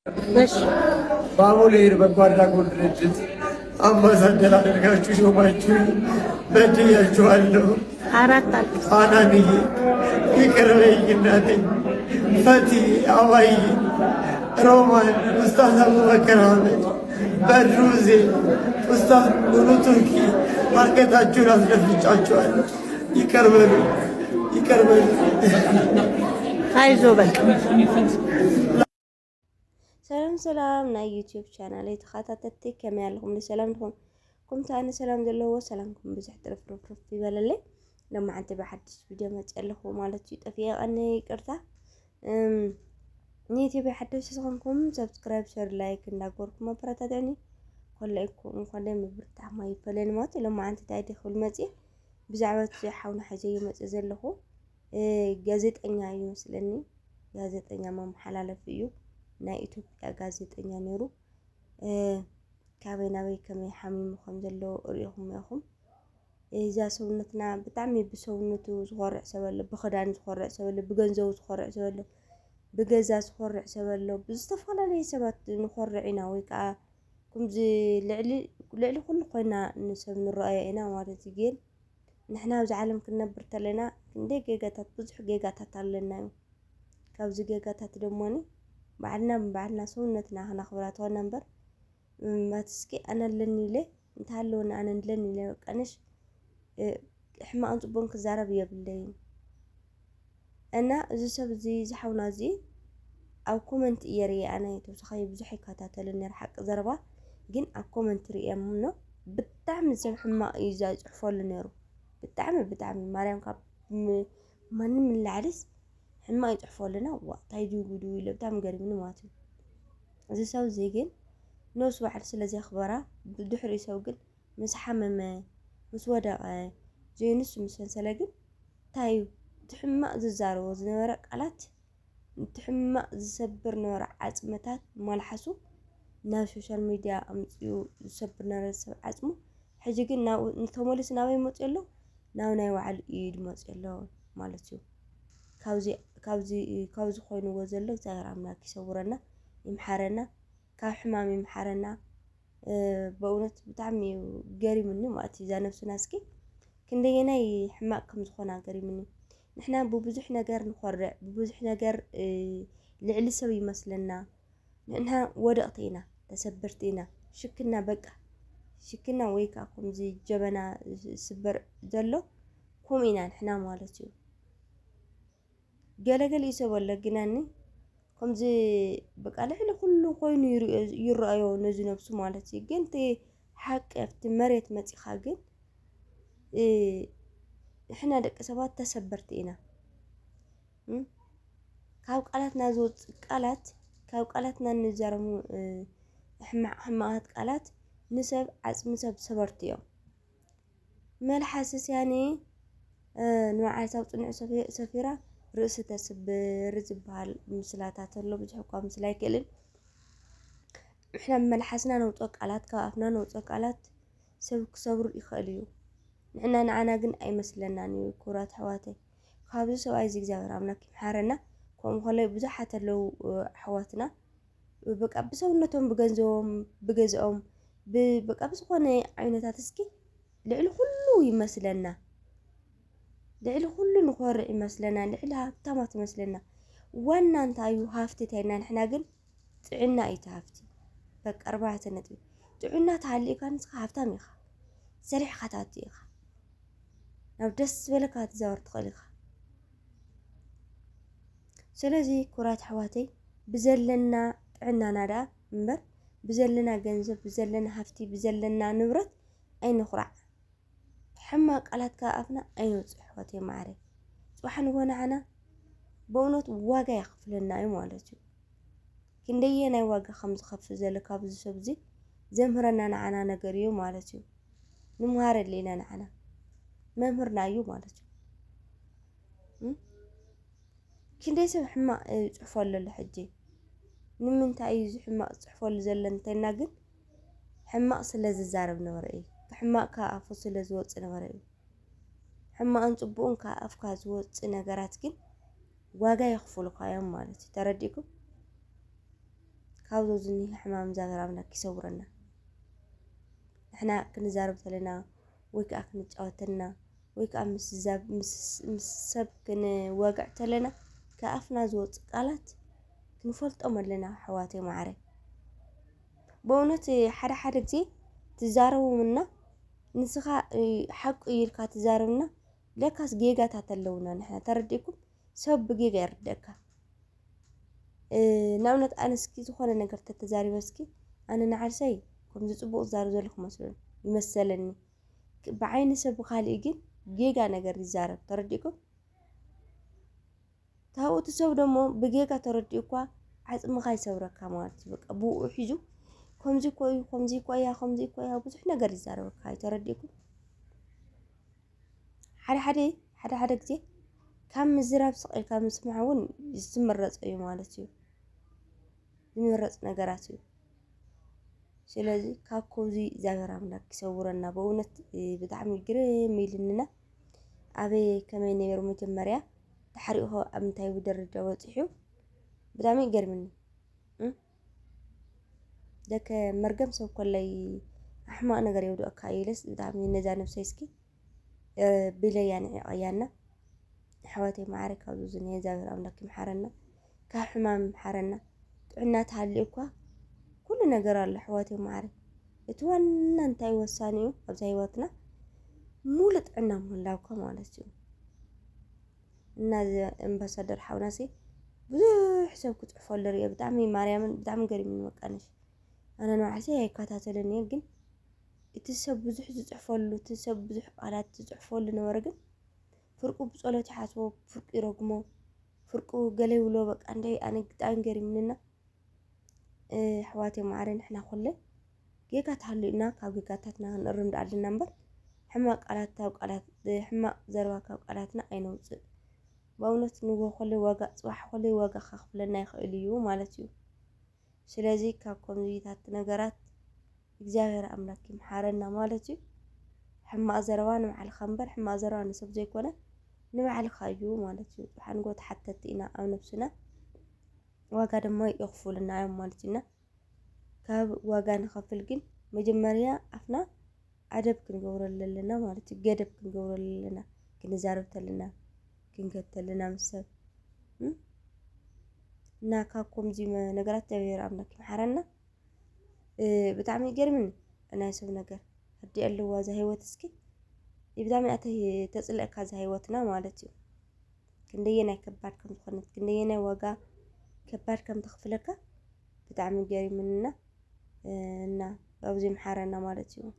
እሺ። በአሞሌ በጎ አድራጎት ድርጅት አምባሳደር አድርጋችሁ ሾማችሁ በድያችኋለሁ። አራት አልቅስ። ፋናንዬ ይቅር በይኝ እናቴ። ፈቲ፣ አባዬ፣ ሮማን፣ ኡስታዝ አቡበከር አህመድ፣ በድሩ ሁሴን፣ ኡስታዝ ሙሉ ቱርኪ አንገታችሁን አስደፍጫችኋለሁ። ይቅር በሉ፣ ይቅር በሉ። አይዞ በቃ። ሰላም ሰላም ናይ ዩቲዩብ ቻናለይ ተኸታተልቲ፣ ከመይ ኣለኹም? ሰላም ድኹም? ከምቲ ኣነ ሰላም ዘለዎ ሰላምኩም ብዙሕ ጥርፍርፍርፍ ይበለለይ። ሎማዓንቲ ብሓድሽ ቪድዮ መፅእ ኣለኹ ማለት እዩ። ጠፊኤ ቀኒ ይቅርታ። እም፣ ንዩቲዩብ ሓደሽቲ ዝኾንኩም ሰብስክራይብ፣ ሸር፣ ላይክ እንዳገበርኩም ኣበረታትዑኒ። ኮለይኩም እንኳን ደም ብርታዕ ማይ ይፈለኒ ማለት እዩ። ሎማዓንቲ እንታይ ድየ ክብል መፅእ? ብዛዕባ እቲ ሓውና ሓዘዮ መፅእ ዘለኹ፣ እ፣ ጋዜጠኛ እዩ መስለኒ። ጋዜጠኛ መመሓላለፊ እዩ። ናይ ኢትዮጵያ ጋዜጠኛ ነይሩ። እ፣ ካበይ ናበይ ከመይ ሓሚሙ ከም ዘሎ ርኢኹም ኢኹም። እዛ ሰውነትና ብጣዕሚ ብሰውነቱ ዝኾርዕ ሰብ ኣሎ፣ ብኽዳን ዝኾርዕ ሰብ ኣሎ፣ ብገንዘቡ ዝኾርዕ ሰብ ኣሎ፣ ብገዛ ዝኾርዕ ሰብ ኣሎ። ብዝተፈላለየ ሰባት ንኾርዕ ኢና፣ ወይ ከዓ ከምዚ ልዕሊ፣ ልዕሊ ኩሉ ኮይና ንሰብ ንረኣዮ ኢና ማለት እዩ። ግን ንሕና ኣብዚ ዓለም ክንነብር ተለና ክንደይ ጌጋታት፣ ብዙሕ ጌጋታት ኣለና እዩ። ካብዚ ጌጋታት ደሞኒ ባዕልና ብባዕልና ሰውነትና ክነኽብራ ተኾና እምበር፣ እም፣ እስኪ ኣነ ኣለኒ ኢለ፣ እንተሃለወኒ ኣነ ኣለኒ ኢለ፣ በቃ ነሽ፣ እ፣ ሕማቕን ጽቡቕን ክዛረብ የብለይን። እና እዚ ሰብ እዚ፣ እዚ ሓውና እዚ ኣብ ኮመንት እየ ርእየ፣ ኣነ ተወሳኺ ብዙሕ ይከታተልን ነይረ፣ ሓቂ ዘረባ። ግን ኣብ ኮመንት ርእየ እሞ ብጣዕሚ ሰብ ሕማቕ እዩ ዝጽሕፈሉ ነይሩ። ብጣዕሚ፣ ብጣዕሚ ማርያም፣ ካብ ም-፣ ማንም ንላዕሊስ ሕማቕ ይጽሕፈሉና። ዋ፣ እንታይ ድዩ ጉዱ ኢለ ብጣዕሚ ገሪሙኒ ማለት እዩ። እዚ ሰብ እዚ ግን ነብሱ ባዕሉ ስለ ዘኽበራ፣ ብድሕሪኡ ሰብ ግን ምስ ሓመመ፣ ምስ ወደቐ፣ ዘይንሱ ምስ ሰንሰለ ግን እንታይ እዩ? እቲ ሕማቕ ዝዛረቦ ዝነበረ ቃላት፣ እቲ ሕማቕ ዝሰብር ነበረ ዓጽምታት፣ መልሓሱ ናብ ሶሻል ሚድያ ኣምጺኡ ዝሰብር ነበረ ሰብ ዓጽሙ። ሕጂ ግን ናብኡ ተመሊሱ ናበይ ይመጽእ ኣሎ? ናብ ናይ ባዕሉ ኢድ ይመጽእ ኣሎ ማለት እዩ። ካብዚ፣ ካብዚ፣ ካብዚ ኮይንዎ ዘሎ እግዚኣብሔር ኣምላክ ይሰውረና፣ ይምሓረና፣ ካብ ሕማም ይምሓረና። እ፣ በእውነት ብጣዕሚ እዩ ገሪሙኒ ማለት እዩ። እዛ ነብስና እስኪ ክንደየናይ ሕማቅ ከም ዝኾና ገሪሙኒ። ንሕና ብብዙሕ ነገር ንኾርዕ፣ ብብዙሕ ነገር፣ እ፣ ልዕሊ ሰብ ይመስለና። ንሕና ወደቕቲ ኢና፣ ተሰበርቲ ኢና። ሽክና በቃ፣ ሽክና ወይ ከዓ ከምዚ ጀበና ዝስበር ዘሎ፣ ከምኡ ኢና ንሕና ማለት እዩ። ገለገለ እዩ ሰብ ኣሎ ግናኒ፣ ከምዚ በቃ ልዕሊ ኩሉ ኮይኑ ይርኦ-፣ ይረኣዮ ነዚ ነብሱ ማለት እዩ። ግን እቲ ሓቂ ኣብቲ መሬት መጺኻ ግን፣ እ፣ ንሕና ደቂ ሰባት ተሰበርቲ ኢና። እም? ካብ ቃላትና ዝወጽእ ቃላት፣ ካብ ቃላትና እንዛረሙ፣ እ፣ ሕማቕ፣ ሕማቓት ቃላት ንሰብ፣ ዓጽሚ ሰብ ሰበርቲ እዮም። መልሓስስ ያኔ፣ እ፣ ንመዓልታዊ ጽንዑ ሰፊ-፣ ሰፊራ ርእሲ ተስብር ዝበሃል ምስላታት ኣሎ። ብዙሕ እኳ ምስላ ኣይክእልን። ንሕና ብመልሓስና ነውጽኦ ቃላት፣ ካብ ኣፍና ነውጽኦ ቃላት ሰብ ክሰብሩ ይኽእል እዩ። ንሕና ንዓና ግን ኣይመስለናን እዩ። ክቡራት ኣሕዋተይ፣ ካብዚ ሰብኣይ እዚ እግዚኣብሔር ኣምላክ ይምሓረና። ከምኡ ከሎ ብዙሓት ኣለዉ፣ እ፣ ኣሕዋትና በቃ ብሰውነቶም፣ ብገንዘቦም፣ ብገዝኦም፣ ብ-፣ በቃ ብዝኾነ ዓይነታት እስኪ ልዕሊ ኩሉ ይመስለና። ልዕሊ ኩሉ ንኾርዕ ይመስለና። ልዕሊ ሃብታማት ይመስለና። ዋና እንታይ እዩ? ሃፍቲ እንታይ ኢና? ንሕና ግን ጥዕና እዩ እቲ ሃፍቲ። በቃ ኣርባዕተ ነጥቢ። ጥዕና ተሃልዩካ ንስኻ ሃብታም ኢኻ። ሰሪሕካ ትኣቱ ኢኻ። ናብ ደስ ዝበለካ ክትዛወር ትኽእል ኢኻ። ስለዚ ክቡራት ኣሕዋተይ፣ ብዘለና ጥዕናና ደኣ እምበር፣ ብዘለና ገንዘብ፣ ብዘለና ሃፍቲ፣ ብዘለና ንብረት ኣይንኹራዕ። ሕማቕ ቃላት ካብ ኣፍና ኣይነውፅእ ኣሕዋተይ ማዓረይ። ፅባሕ ንጎ ንዓና በእውነት ዋጋ የኽፍለና እዩ ማለት እዩ። ክንደየናይ ዋጋ ከም ዝኸፍል ዘሎ ካብዚ ሰብ እዚ ዘምህረና ንዓና ነገር እዩ ማለት እዩ። ንምሃረሉ ኢና ንዓና። መምህርና እዩ ማለት እዩ። እም? ክንደይ ሰብ ሕማቕ፣ እ፣ ይጽሕፈሉ ኣሎ ሕጂ። ንምንታይ እዩ እዚ ሕማቕ ዝጽሕፈሉ ዘሎ እንተልና ግን፣ ሕማቕ ስለ ዝዛረብ ነበረ እዩ። ሕማቕ ካብ ኣፉ ስለ ዝወጽእ ነበረ እዩ። ሕማቕን ጽቡቕን ካብ ኣፍካ ዝወጽእ ነገራት ግን ዋጋ የኽፍሉኻ እዮም ማለት እዩ። ተረዲእኩም? ካብዞ ዝኒህ ሕማም እግዚኣብሔር ኣምላክ ይሰውረና። ንሕና ክንዛረብ ተለና ወይ ከዓ ክንጫወተልና ወይ ከዓ ምስ ዛብ-፣ ምስ፣ ምስ ሰብ ክንዋግዕ ተለና ካብ ኣፍና ዝወፅእ ቃላት ክንፈልጦም ኣለና ኣሕዋተይ መዓረይ። በእውነት ሓደ ሓደ ግዜ ትዛረቡምና ንስኻ ሓቁ ኢልካ ትዛረብና ለካስ ጌጋታት ኣለውና ንሕና ተረዲእኩም ሰብ ብጌጋ ይርደእካ። ንኣብነት ኣነ እስኪ ዝኾነ ነገር ተተዛሪበ እስኪ ኣነ ንዓርሰይ ከምዚ ፅቡቕ ዝዛረብ ዘለኹ መስሎ ይመሰለኒ። ብዓይኒ ሰብ ብካሊእ ግን ጌጋ ነገር ይዛረብ ተረዲእኩም። ታውኡ እቲ ሰብ ደሞ ብጌጋ ተረዲኡ እኳ ዓፅምኻ ይሰብረካ ማለት እዩ። በቃ ብኡ ሒዙ ከምዚ እኮ እዩ፣ ከምዚ እኮ እያ፣ ከምዚ እኮ እያ ብዙሕ ነገር ይዛረበካ እዩ ተረዲእኩም። ሓደ ሓደ ሓደ ሓደ ግዜ ካብ ምዝራብ ስቕ ኢልካ ምስማዕ እውን ዝምረፅ እዩ ማለት እዩ። ዝምረፅ ነገራት እዩ። ስለዚ ካብ ከምዚ እግዚኣብሔር ኣምላክ ይሰውረና። በእውነት ብጣዕሚ ግርም ኢልንና ኣበይ ከመይ ነይሩ መጀመርያ ድሕሪኡ ኣብ ምንታይ ደረጃ በፂሑ ብጣዕሚ ይገርምኒ። ደከ መርገም ሰብ ኮለይ ኣሕማቕ ነገር የውድቐካ ኢለስ ብጣዕሚ ነዛ ነብሰይ እስኪ ብለያ ንዒቐያና። ኣሕዋተይ መዓረ ካብ ዙዙን እግዚኣብሔር ኣምላክ ይምሓረና፣ ካብ ሕማም ይምሓረና። ጥዕና ተሃልዩ እኳ ኩሉ ነገር ኣሎ ኣሕዋተይ መዓረ። እቲ ዋና እንታይ ወሳኒ እዩ ኣብዛ ህይወትና ሙሉ ጥዕና ምህላውካ ማለት እዩ። እና እዚ ኣምባሳደር ሓውናሲ ብዙሕ ሰብ ክፅሕፈሉ ሪኦ ብጣዕሚ ማርያምን ብጣዕሚ ገሪምኒ መቃነሽ ኣነ ንባዕልሲ ኣይከታተልን እየ ግን እቲ ሰብ ብዙሕ ዝፅሕፈሉ እቲ ሰብ ብዙሕ ቃላት ዝፅሕፈሉ ነበረ ግን ፍርቁ ብፀሎት ይሓስቦ ፍርቁ ይረግሞ ፍርቁ ገለ ይብሎ በቃ እንደ ኣነ ግጣን ገሪምንና ኣሕዋተይ መዓረ ንሕና ኩለ ጌጋ ተሃልዩና ካብ ጌጋታትና ክንእርም ደኣ ኣለና እምበር ሕማቕ ቃላት ካብ ቃላት ሕማቕ ዘረባ ካብ ቃላትና ኣይነውፅእ። በእውነት ንጎ ኮለይ ዋጋ ፅባሕ ኮለይ ዋጋ ከኽፍለና ይኽእል እዩ ማለት እዩ። ስለዚ ካብ ከምዚታት ነገራት እግዚኣብሔር ኣምላክ ይምሓረና ማለት እዩ። ሕማቕ ዘረባ ንባዕልኻ እምበር ሕማቕ ዘረባ ንሰብ ዘይኮነ ንባዕልኻ እዩ ማለት እዩ። ፅባሕ ንጎ ተሓተቲ ኢና ኣብ ነብስና ዋጋ ድማ የኽፍሉና እዮም ማለት እዩ። እና ካብ ዋጋ ንኸፍል ግን መጀመርያ ኣፍና ኣደብ ክንገብረሉ ኣለና ማለት እዩ። ገደብ ክንገብረሉ ኣለና ክንዛረብ ተለና ክንከድ ተለና ምስ ሰብ እና ካብ ከምዚ ነገራት እግዚኣብሔር ኣምላክ ይምሓረና። ብጣዕሚ ይገርምኒ ናይ ሰብ ነገር ኣዲ ኣለዋ እዛ ህይወት እስኪ ብጣዕሚ እያ ተፅልእካ እዛ ህይወትና ማለት እዩ። ክንደየናይ ከባድ ከም ዝኾነት ክንደየናይ ዋጋ ከባድ ከም ተኽፍለካ ብጣዕሚ ገሪምንና እና ኣብዚ ምሓረና ማለት እዩ።